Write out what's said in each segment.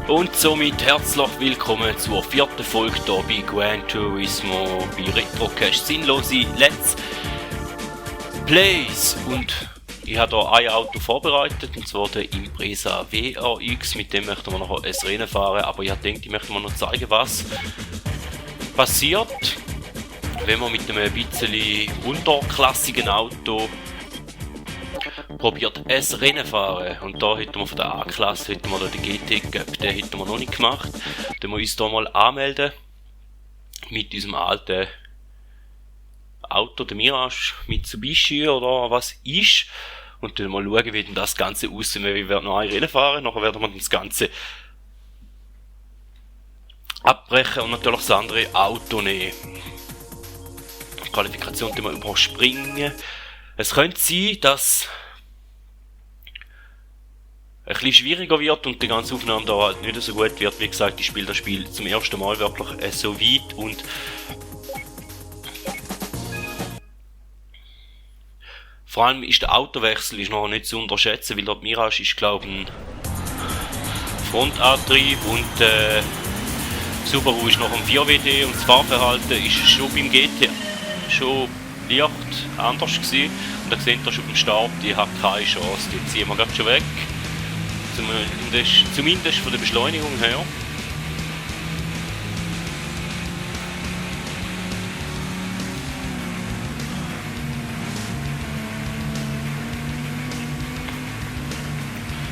Und somit herzlich willkommen zur 4. Folge hier bei Gran Turismo bei Retrocast Sinnlose Let's Plays. Und ich habe hier ein Auto vorbereitet, und zwar den Impreza WRX, mit dem möchten wir noch ein Rennen fahren, aber ich denke, ich möchte mir noch zeigen, was passiert, wenn man mit einem bisschen unterklassigen Auto probiert ein Rennen fahren. Und da hätten wir von der A-Klasse den GT Cup, den hätten wir noch nicht gemacht. Dann müssen wir uns hier mal anmelden mit diesem alten Auto, der Mirage Mitsubishi oder was ist. Und dann mal schauen, wie denn das Ganze aussieht. Wir werden noch ein Rennen fahren, nachher werden wir das Ganze abbrechen und natürlich das andere Auto nehmen. Die Qualifikation wir überspringen. Es könnte sein, dass ein bisschen schwieriger wird und die ganze Aufnahme da halt nicht so gut wird. Wie gesagt, ich spiele das Spiel zum ersten Mal wirklich so weit und vor allem ist der Autowechsel noch nicht zu unterschätzen, weil der Mirage ist, glaube ich, ein Frontantrieb und Subaru ist noch ein 4WD und das Fahrverhalten ist schon beim GT schon leicht anders gewesen. Und da seht ihr schon beim Start, die hat keine Chance, die ziehen wir gerade schon weg. Zumindest von der Beschleunigung her.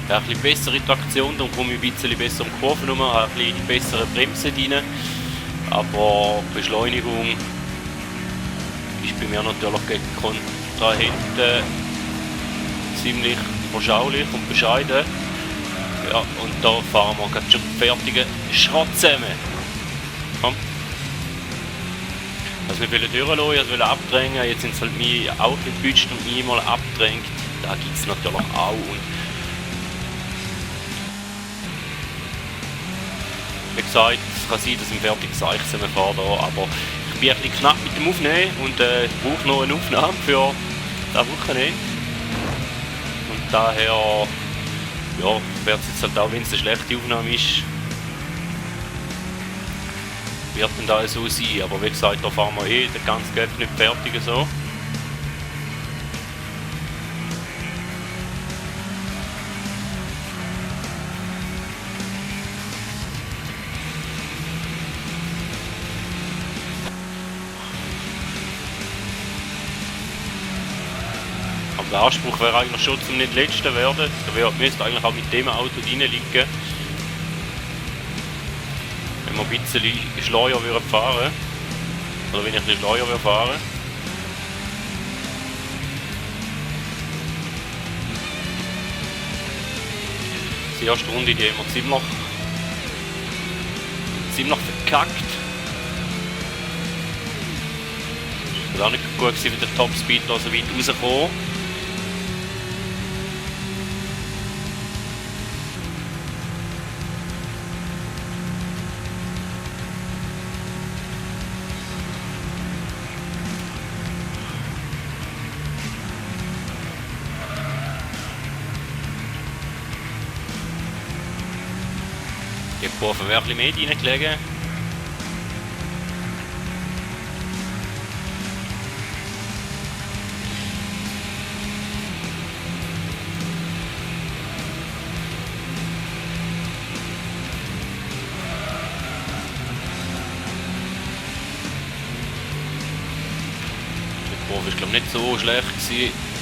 Ja, ein bisschen bessere Traktion, dann komme ich ein bisschen besser um Kurven rum, habe ein bisschen bessere Bremse drin. Aber Beschleunigung ist bei mir natürlich gegen Kontrahenten ziemlich überschaulich und bescheiden. Ja, und da fahren wir gerade schon fertige Schrott zusammen. Komm. Also wir wollen durchlassen, wir wollen abdrängen, jetzt sind es halt mich auch gebütscht und mich mal abdrängt. Da gibt es natürlich auch. Und wie gesagt, es kann sein, dass ich ein fertiges Eich zusammenfahre, aber ich bin ein bisschen knapp mit dem Aufnehmen und brauche noch eine Aufnahme für das Wochenende. Und daher ja, wird es jetzt halt auch, wenn es eine schlechte Aufnahme ist, wird dann da so sein. Aber wie gesagt, da fahren wir den ganzen Geld nicht fertig so. Der Anspruch wäre eigentlich schon zum nicht letzten werden. Da müsste eigentlich auch mit dem Auto reinliegen. Wenn wir ein bisschen schleuer fahren würden. Oder wenn ich ein bisschen schleuer fahren würde. Die erste Runde die haben wir ziemlich verkackt. Es war auch nicht gut gewesen, wie der Topspeed da so weit rauskommt. Die Kurve wäre ein bisschen mehr reingelegen. Die Kurve ist, glaube ich, nicht so schlecht gewesen.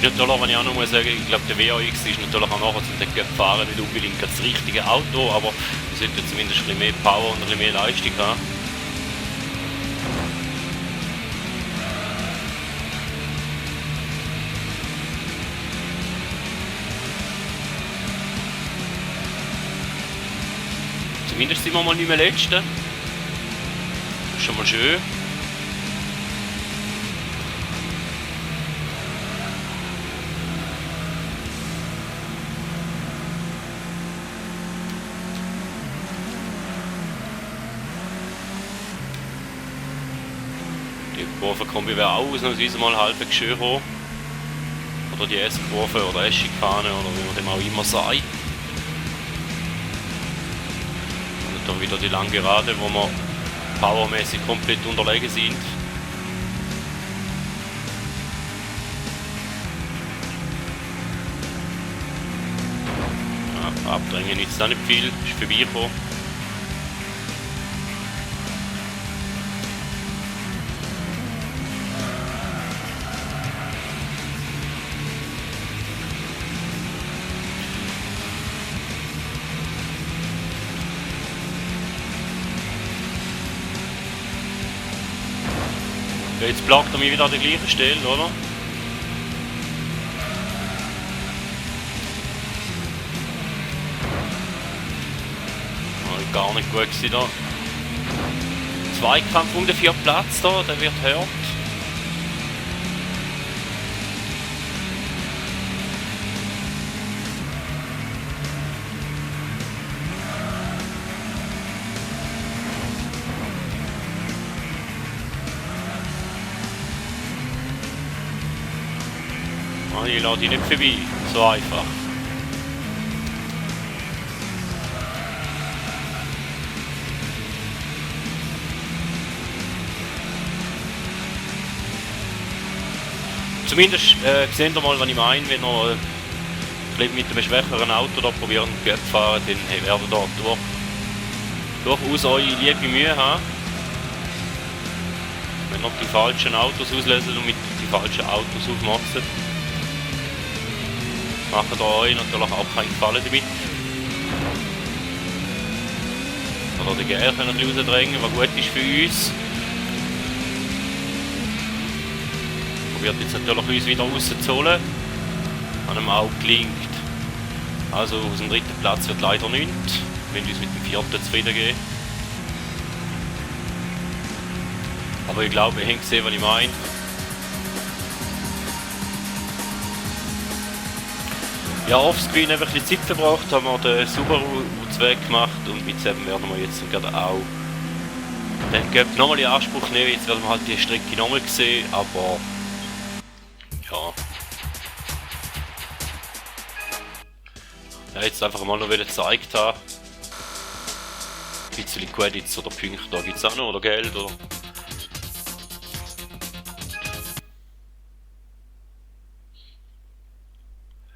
Natürlich, wenn ich auch noch mal sagen, ich glaube, der WRX ist natürlich auch nachher zum Decken fahren nicht unbedingt das richtige Auto, aber es sollte zumindest ein bisschen mehr Power und ein bisschen mehr Leistung haben. Zumindest sind wir mal nicht mehr Letzte. Das ist schon mal schön. Kurvenkombi wäre auch ausnahmsweise mal halbwegs schön gekommen. Oder die S-Kurve oder S-Schikane oder wie man dem auch immer sagt. Und dann wieder die lange Gerade, wo wir powermäßig komplett unterlegen sind. Ja, abdrängen jetzt auch nicht viel, ist vorbeigekommen. Jetzt plagt er mich wieder an der gleichen Stelle, oder? Gar nicht gut gewesen da. Zweikampf um den 4. Platz da, der wird hart. Ich lade die nicht vorbei, so einfach. Zumindest seht ihr mal, was ich meine, wenn ihr mit einem schwächeren Auto da probieren zu fahren, dann werdet ihr da durchaus eure liebe Mühe haben. Wenn ihr die falschen Autos auslöst und mit die falschen Autos aufmacht, macht ihr euch natürlich auch keinen Gefallen damit. Oder den Gär können ein bisschen rausdrängen, was gut ist für uns. Probiert jetzt natürlich uns wieder rauszuholen, was ihm auch gelingt. Also aus dem 3. Platz wird leider nichts, wenn wir uns mit dem 4. zufrieden geben. Aber ich glaube, ihr habt gesehen, was ich meine. Ja, offscreen haben wir ein bisschen Zeit verbracht, haben wir den Subaru U2 gemacht und mit dem werden wir jetzt gerade auch den Gap nochmal in Anspruch nehmen. Jetzt werden wir halt die Strecke nochmal sehen, aber ja. Ja, jetzt einfach mal noch wieder gezeigt haben. Ein bisschen Credits oder Punkte, da gibt es auch noch, oder Geld, oder?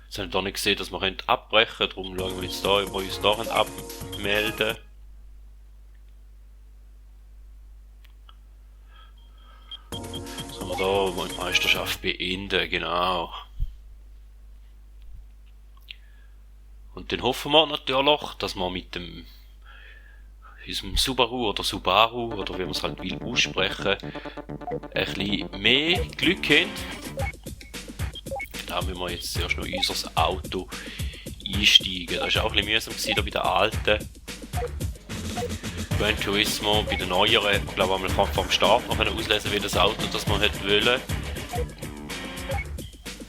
Jetzt haben wir da nicht gesehen, dass wir abbrechen können, darum schauen wir jetzt da, ob wir uns da abmelden. So, wir da, wo die Meisterschaft beenden, genau. Und dann hoffen wir natürlich, dass wir mit unserem Subaru oder Subaru, oder wie man es halt will aussprechen, ein bisschen mehr Glück haben. Da müssen wir jetzt erst noch in unser Auto einsteigen. Das war auch ein bisschen mühsam bei den alten Gran Turismo. Bei den neueren, ich glaube, man kann vom Start noch auslesen, wie das Auto das man wollte.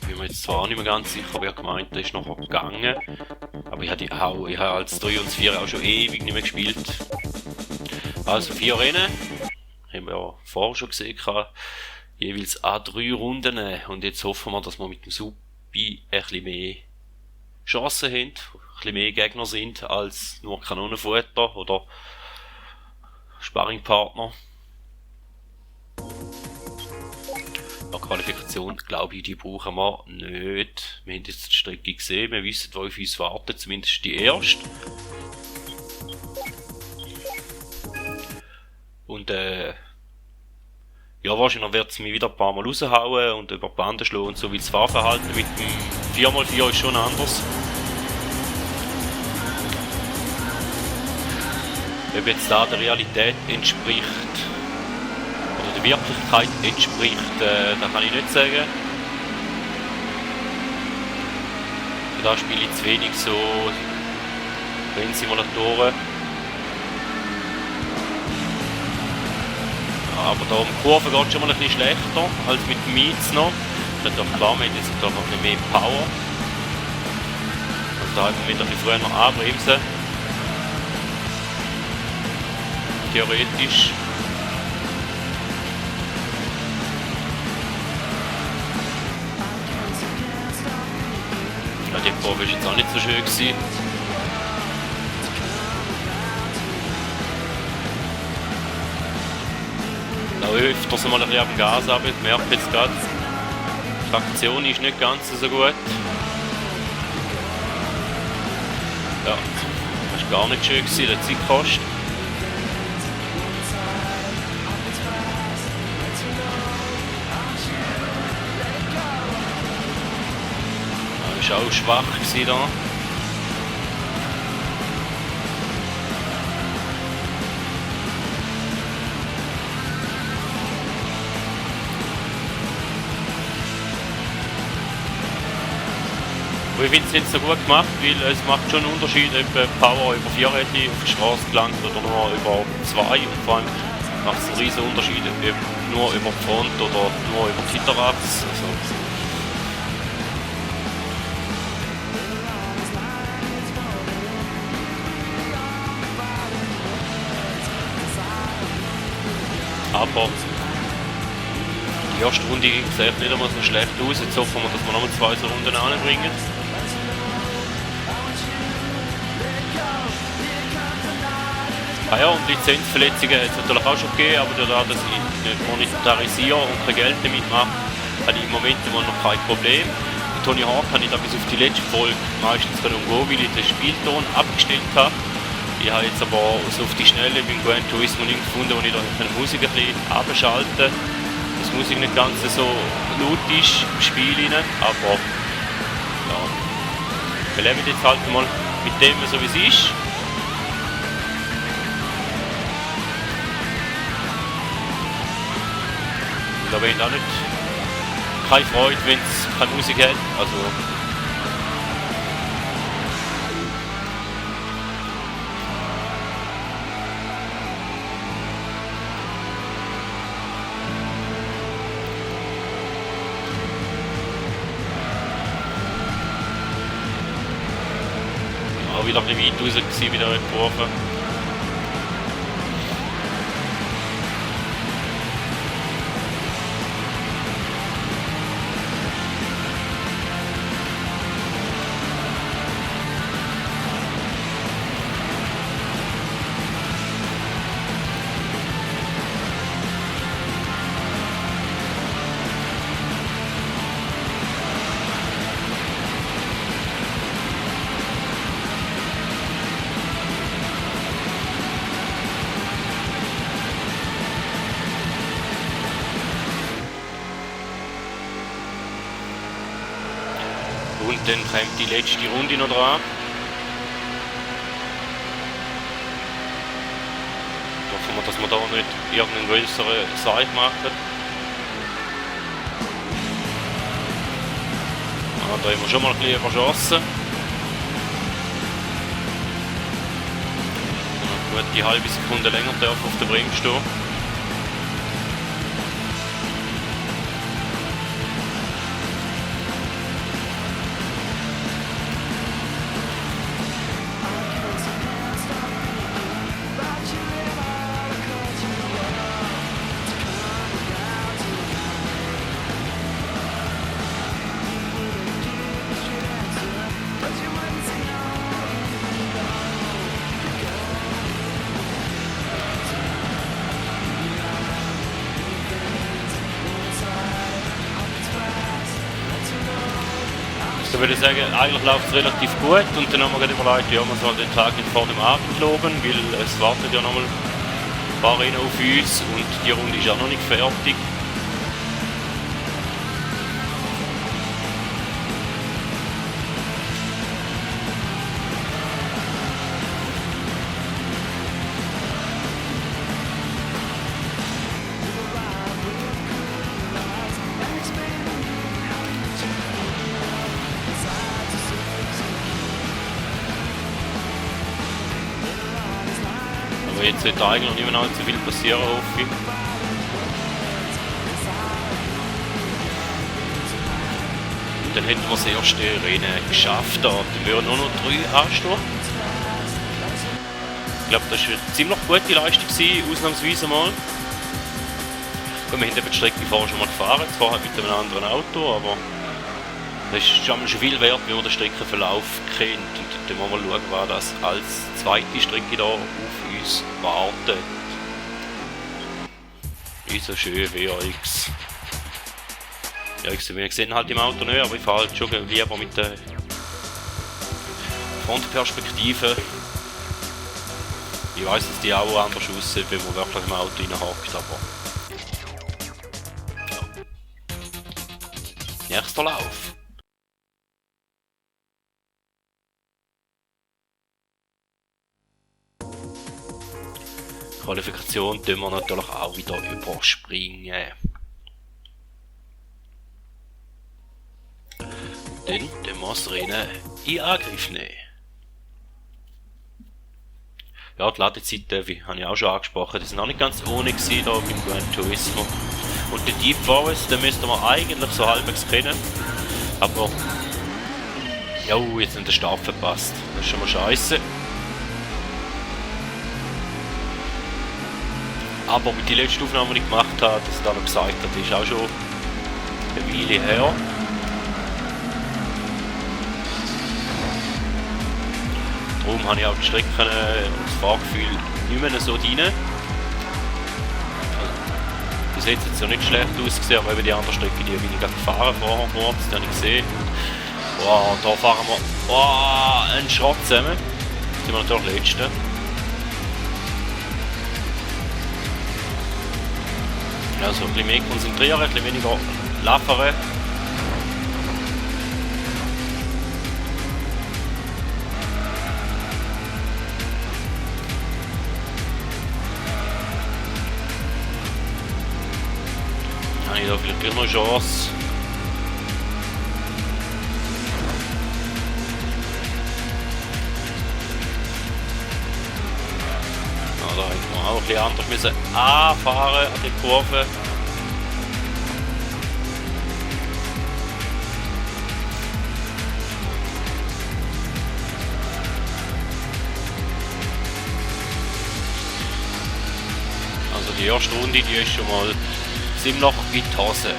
Ich bin mir jetzt zwar auch nicht mehr ganz sicher, wer gemeint, das ist noch gegangen. Aber ich habe als 3 und 4 auch schon ewig nicht mehr gespielt. Also 4 Rennen, haben wir ja vorher schon gesehen, jeweils A3 Runden, und jetzt hoffen wir, dass wir mit dem Subi ein bisschen mehr Chancen haben, ein bisschen mehr Gegner sind als nur Kanonenfutter oder Sparringpartner. Die Qualifikation, glaube ich, die brauchen wir nicht. Wir haben jetzt die Strecke gesehen, wir wissen, wo auf uns wartet, zumindest die erste. Und ja, wahrscheinlich wird es mich wieder ein paar Mal raushauen und über die Bande schlagen und so, wie das Fahrverhalten mit dem 4x4 ist schon anders. Ob jetzt da der Realität entspricht oder der Wirklichkeit entspricht, da kann ich nicht sagen. Da spiele ich zu wenig so Rennsimulatoren. Aber da um die Kurve geht es schon mal ein bisschen schlechter als mit dem Mietz noch. Das ist doch klar, wir haben jetzt noch ein bisschen mehr Power. Und da haben wir wieder ein bisschen früher noch anbremsen. Theoretisch. Kurve ist jetzt auch nicht so schön gewesen. Da öfters mal ein bisschen am Gas ab, ich merke jetzt gerade, die Traktion ist nicht ganz so gut. Ja, das war gar nicht schön gewesen, der Zeitkost. Das war auch schwach gewesen da. Ich finde es nicht so gut gemacht, weil es macht schon einen Unterschied, ob Power über 4 Rädchen auf die Straße gelangt oder nur über 2. Und vor allem macht es einen riesen Unterschied, ob nur über die Front oder nur über die Hinterrads. Also aber die erste Runde sieht nicht einmal so schlecht aus. Jetzt hoffen wir, dass wir nochmal 2 so Runden anbringen. Ah ja, und Lizenzverletzungen hat es natürlich auch schon gegeben, aber dadurch, dass ich nicht monetarisiere und kein Geld damit mache, habe ich im Moment immer noch kein Problem. Und Tony Hawk kann ich da bis auf die letzte Folge meistens umgehen, weil ich den Spielton abgestellt habe. Ich habe jetzt aber so auf die Schnelle beim Gran Turismo nicht gefunden, wo ich da die Musik ein bisschen abschalten kann. Dass die Musik nicht ganz so laut ist im Spiel rein, aber ja, wir leben jetzt halt mal mit dem, so wie es ist. Da bin ich auch nicht keine Freude, wenn es keine Musik hat. Also auch wieder ein bisschen weit raus gewesen, wieder in die Kurve. Und dann kommt die letzte Runde noch dran. Hoffen wir, dass wir da nicht irgendeinen größeren Seich machen. Ah, da haben wir schon mal ein bisschen überschossen. Gut, die halbe Sekunde länger dürfen auf der Bremse stehen. Ich würde sagen, eigentlich läuft es relativ gut und dann haben wir gerade überlegt, ja, man soll den Tag nicht vor dem Abend loben, weil es wartet ja nochmal ein paar Rennen auf uns und die Runde ist auch noch nicht fertig. Jetzt sollte eigentlich nicht mehr allzu viel passieren, hoffe ich. Dann hätten wir das erste Rennen geschafft. Da würden nur noch 3 anstehen. Ich glaube, das war eine ziemlich gute Leistung gewesen, ausnahmsweise mal. Und wir haben die Strecke vorher schon mal gefahren, zwar mit einem anderen Auto, aber Das ist schon viel wert, wie man den Streckenverlauf kennt. Und dann wollen wir schauen, was das als zweite Strecke da auf uns wartet. Ist so schön WRX. Ja, wir sehen halt im Auto nicht, aber ich fahre halt schon lieber mit der Frontperspektive. Ich weiss, dass die auch anders aussehen, wenn man wirklich im Auto reinhackt, aber... Ja. Nächster Lauf. Qualifikation tun wir natürlich auch wieder überspringen. Dann tun wir das Rennen in Angriff nehmen. Ja, die Ladezeiten, wie habe ich auch schon angesprochen, die sind auch nicht ganz ohne gewesen, da beim Gran Turismo. Und den Deep Forest, den müssten wir eigentlich so halbwegs kennen. Aber... Ja, jetzt sind der Start verpasst. Das ist schon mal scheiße. Aber mit der letzten Aufnahme, die ich gemacht habe, dass ich da noch gesagt habe, die ist auch schon eine Weile her. Darum habe ich auch die Strecken und das Fahrgefühl nicht mehr so rein. Bis jetzt hat es ja nicht schlecht ausgesehen, aber eben die andere Strecke, die bin ich gerade gefahren vorher kurz, die habe ich gesehen. Wow, da fahren wir einen Schrott zusammen. Jetzt sind wir natürlich Letzte. Also ein bisschen mehr konzentrieren, ein bisschen weniger laffern. Habe ich da vielleicht noch eine Chance? Ja, da hätte man auch ein bisschen anders müssen anfahren an die Kurve. Also die erste Runde, die ist schon mal ziemlich in die Hose.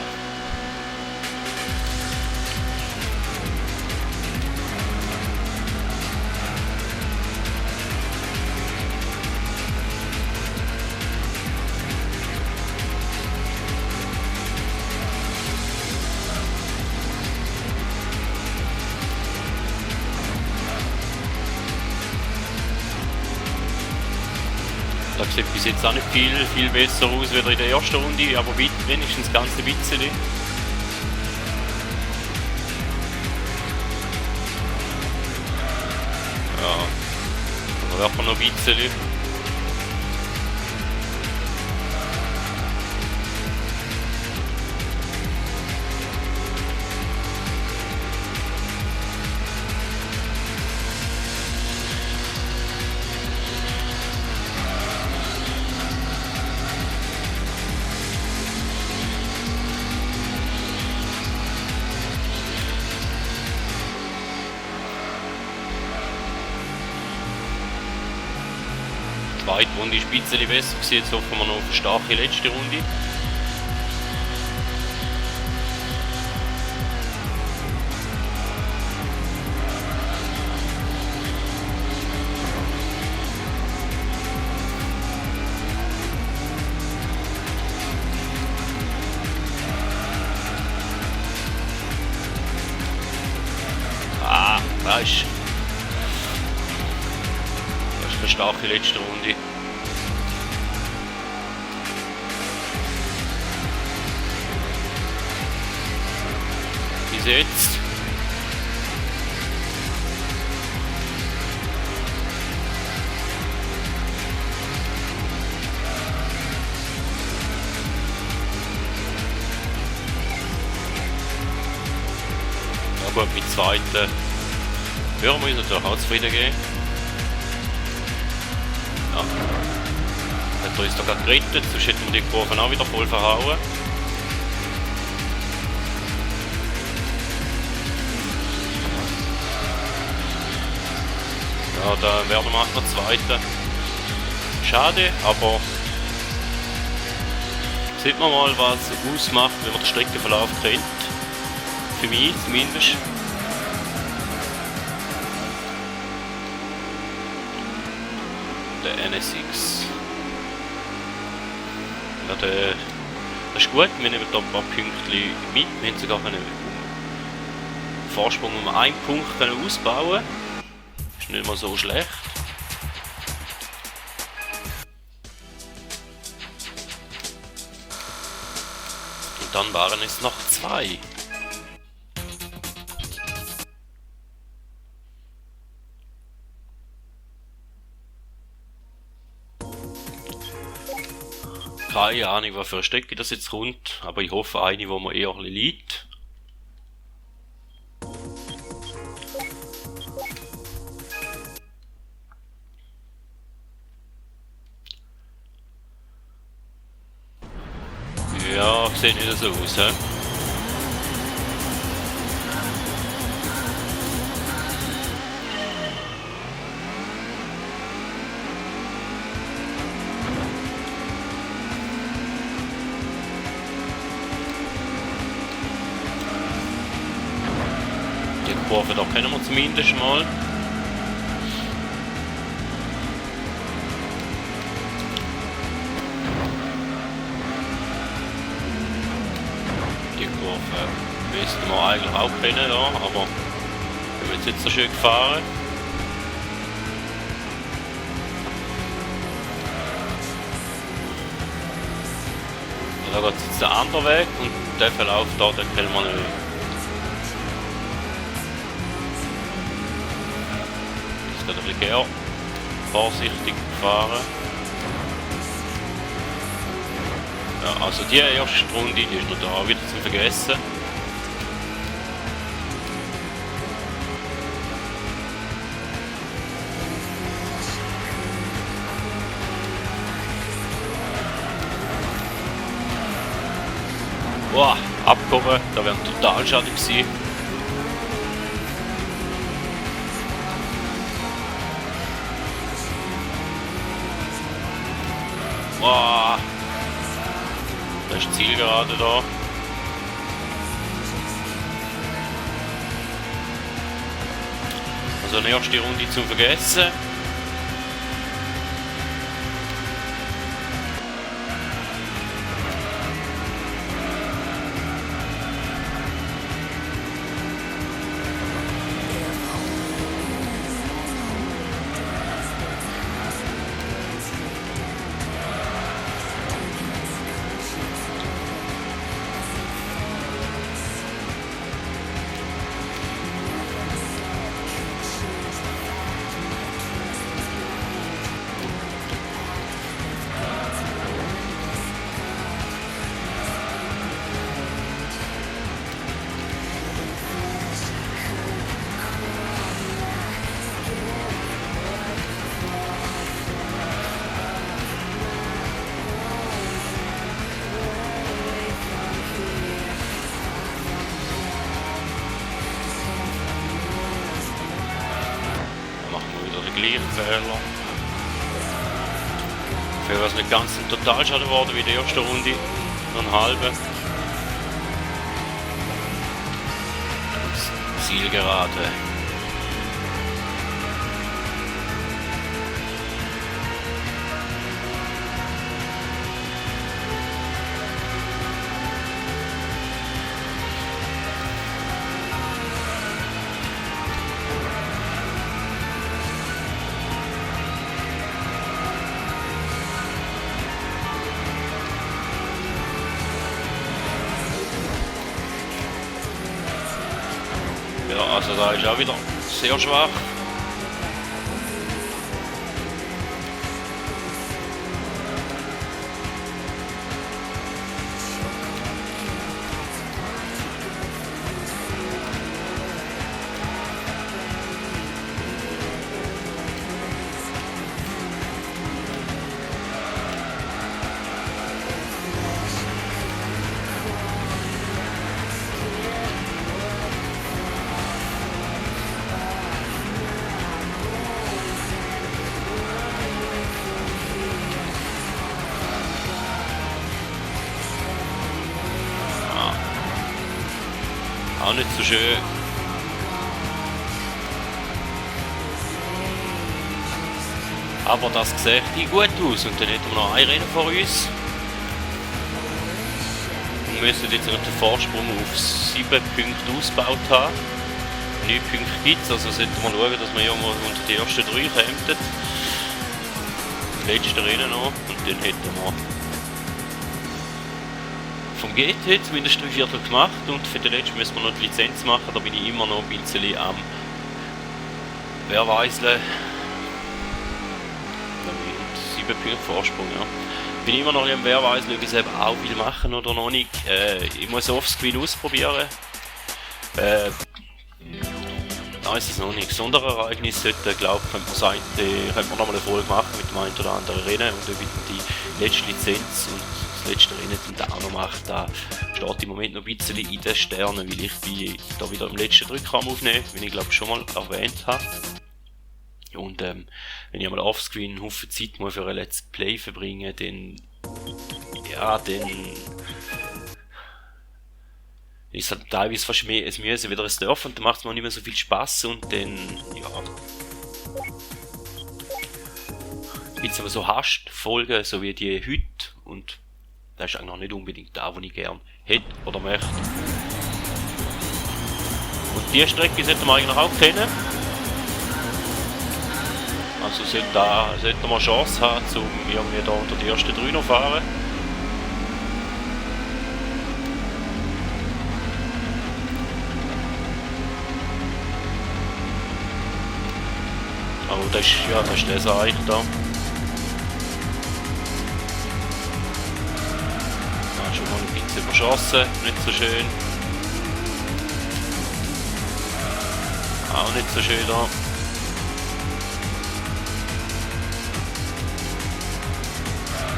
Das sieht bis jetzt auch nicht viel besser aus wie in der ersten Runde, aber wenigstens ganz ein bisschen. Ja, da werfen wir noch ein bisschen. Die zweite Runde ist ein bisschen besser gewesen, jetzt hoffen wir noch auf eine starke letzte Runde. Das ist eine starke letzte Runde. Bis jetzt. Ja gut, mit zweiten hören wir uns natürlich auch zufrieden gehen. Ja. Hat er uns da gerade gerettet, sonst hätten wir die Kurven auch wieder voll verhauen. Ja, da werden wir noch Zweiter. Schade, aber sieht man mal, was ausmacht, wenn man den Streckenverlauf kennt. für mich zumindest. Der NSX. Ja, das ist gut, wir nehmen da ein paar Pünktchen mit. Wir haben sogar einen Vorsprung um einen Punkt ausbauen. Ist nicht mal so schlecht. Und dann waren es noch 2. Keine Ahnung, was für eine Strecke das jetzt kommt, aber ich hoffe eine, wo man eher ein bisschen liegt. Ja, sieht nicht so aus, hä? Die Kurve da kennen wir zumindest mal. Die Kurve müssten wir eigentlich auch kennen, ja, aber wir sind jetzt so schön gefahren. Da geht jetzt der andere Weg und der Verlauf da, den kennen wir nicht. Jetzt geht ein bisschen eher vorsichtig fahren. Ja, also die erste Runde, die ist noch da, wieder zum Vergessen. Boah, abgehoben, da wäre total schade gewesen. Boah, da ist die Zielgerade da. Also eine erste Runde zum Vergessen. Fehler. Für was nicht ganz ein Totalschaden geworden wie die erste Runde, nur einen halben. Zielgerade. Ja, also da ist auch wieder sehr schwach. auch nicht so schön. Aber das sieht gut aus und dann hätten wir noch ein Rennen vor uns. Wir müssen jetzt den Vorsprung auf 7 Punkte ausgebaut haben. 9 Punkte gibt es, also sollten wir schauen, dass wir irgendwo unter die ersten 3 kommen. Das letzte Rennen noch und dann hätten wir vom GT zumindest 3 Viertel gemacht und für den letzten müssen wir noch die Lizenz machen, da bin ich immer noch ein bisschen am Werweiseln. 7 Punkte Vorsprung, ja. Bin immer noch am Werweiseln, ob ich es eben auch will machen oder noch nicht. Ich muss Offscreen ausprobieren. Nein, ist es noch nicht. Sonderereignis sollte, glaube ich, könnte man noch mal eine Folge machen mit dem einen oder anderen Rennen und dann die letzte Lizenz und das letzte Rennen dann auch noch macht. Da steht im Moment noch ein bisschen in den Sternen, weil ich bin da wieder im letzten Drückraum aufnehmen, wie ich glaube schon mal erwähnt habe. Und wenn ich einmal offscreen einen Haufen Zeit muss für ein Let's Play verbringen, dann ist halt teilweise fast mehr es Müsse wieder ein Dorf und dann macht es mir nicht mehr so viel Spaß und dann, ja, gibt es aber so Hast-Folgen, so wie die heute und das ist eigentlich noch nicht unbedingt da, wo ich gerne hätte oder möchte. Und diese Strecke sollten wir eigentlich auch kennen. Also sollten wir Chance haben, um irgendwie da unter die ersten 3 noch fahren. Aber das ist das eigentlich da. Ja, schon mal ein bisschen überschossen, nicht so schön. Auch nicht so schön da.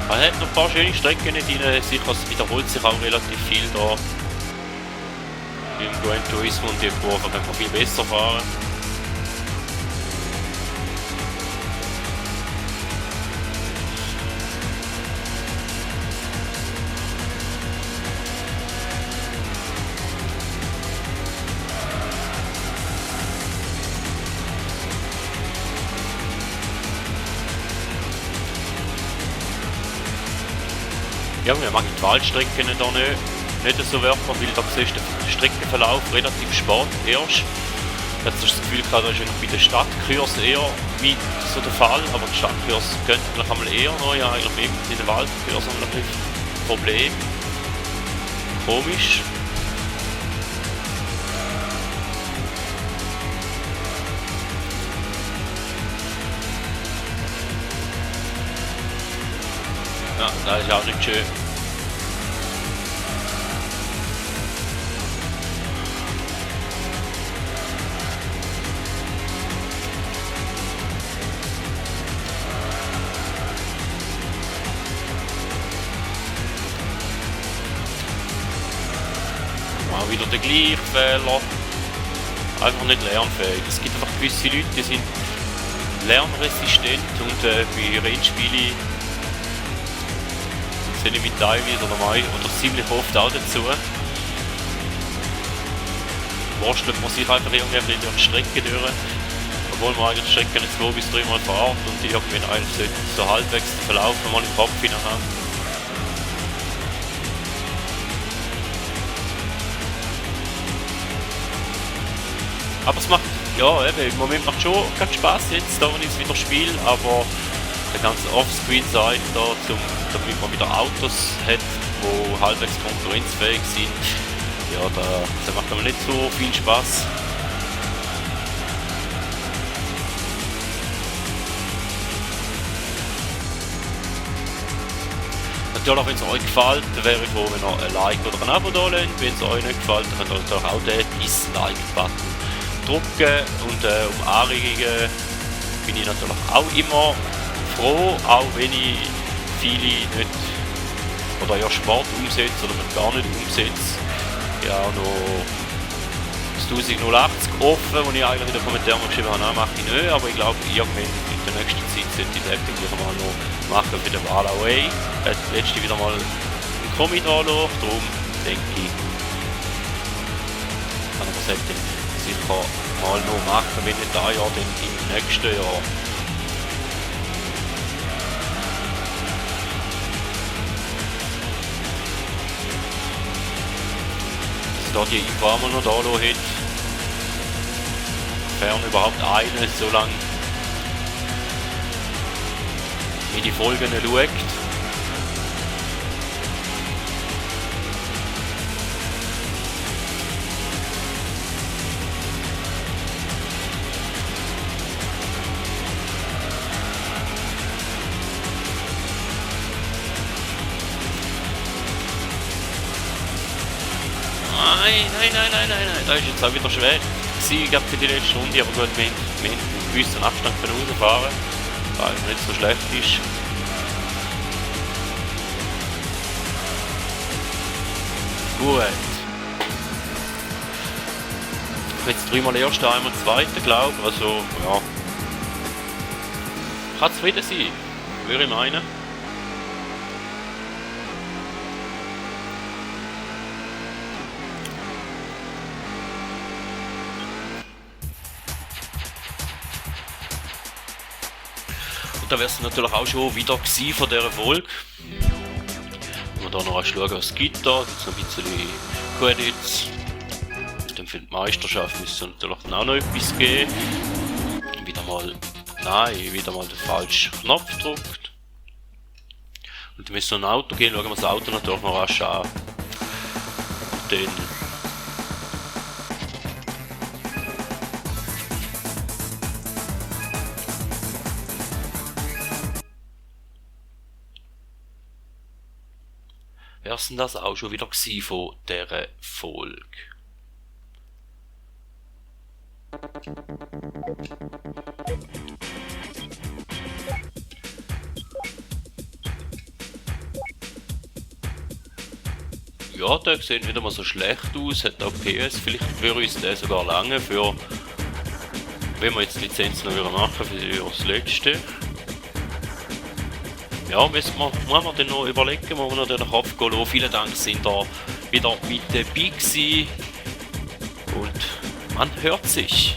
Er hat noch ein paar schöne Strecken drin, sicher, es wiederholt sich auch relativ viel da. Im Gran Turismo und die Kurve kann man viel besser fahren. Ja, wir machen die Waldstrecken da nicht so werfen, weil da siehst du den Streckenverlauf relativ spät erst. Jetzt hast du das Gefühl gehabt, da ist ja noch bei den Stadtkurs eher wie so der Fall, aber die Stadtkurs könnten vielleicht einmal eher noch, ja eigentlich mehr in den Waldkurs haben wir ein Problem. Komisch. Ja, das ist auch nicht schön. Auch wieder der gleiche Fehler. Einfach nicht lernfähig. Es gibt einfach gewisse Leute, die sind lernresistent und bei Rennspielen zähle ich mit teilweise oder ziemlich oft auch dazu. Wurstelt man sich einfach irgendwie durch die Strecke durch, obwohl man eigentlich die Strecke nicht 2 bis 3 Mal fährt und die irgendwann eigentlich so halbwegs den Verlauf mal im Kopf hinein haben. Aber es macht, ja eben, im Moment macht schon keinen Spaß jetzt, da wenn ich es wieder spiele, aber der ganze Offscreen-Seite da, damit man wieder Autos hat, die halbwegs konkurrenzfähig sind, ja, das macht aber nicht so viel Spaß. Natürlich, wenn es euch gefällt, wäre ich froh, wenn ihr ein Like oder ein Abo da lasst. Wenn es euch nicht gefällt, dann könnt ihr natürlich auch den Dislike-Button drücken und um Anregungen bin ich natürlich auch immer froh, auch wenn ich viele nicht oder ja Sport umsetze oder gar nicht umsetze. Ja, noch das 1080 offen, wo ich eigentlich in den Kommentaren geschrieben habe, nein, mache ich nicht, aber ich glaube, irgendwann in der nächsten Zeit sollte ich das wieder mal noch machen für den Wahl Away. Das letzte wieder mal ein Commit anlassen, darum denke ich, kann man das sicher mal noch machen, wenn nicht da Jahr, dann im nächsten Jahr. Da die Info auch mal noch da hat, fern überhaupt eine, so lange wie die Folgen schaut. Nein, da ist jetzt auch wieder schwer gewesen, glaube für die letzte Runde, aber gut, wir haben einen gewissen Abstand können rausfahren, weil es nicht so schlecht ist. Gut. Jetzt dreimal erster, einmal zweiter, glaube ich, also ja. Kann zufrieden sein, würde ich meinen. Und da wäre es natürlich auch schon wieder gewesen von dieser Folge. Wenn wir da noch schauen, was es gibt, da gibt es noch ein bisschen Credits. Dann für die Meisterschaft müsste es natürlich dann auch noch etwas geben. Wieder mal den falschen Knopf gedrückt. Und dann müssen wir ein Auto gehen, schauen wir das Auto natürlich noch rasch an. Und dann wäre es das auch schon wieder gewesen von dieser Folge. Ja, der sieht wieder mal so schlecht aus, hat auch PS, vielleicht würde uns der sogar lange für, wenn wir jetzt die Lizenz noch wieder machen für das letzte. Ja, muss man dann noch überlegen, wo wir noch den Kopf gehen lassen. Vielen Dank, sind da wieder mit dabei gewesen und man hört sich.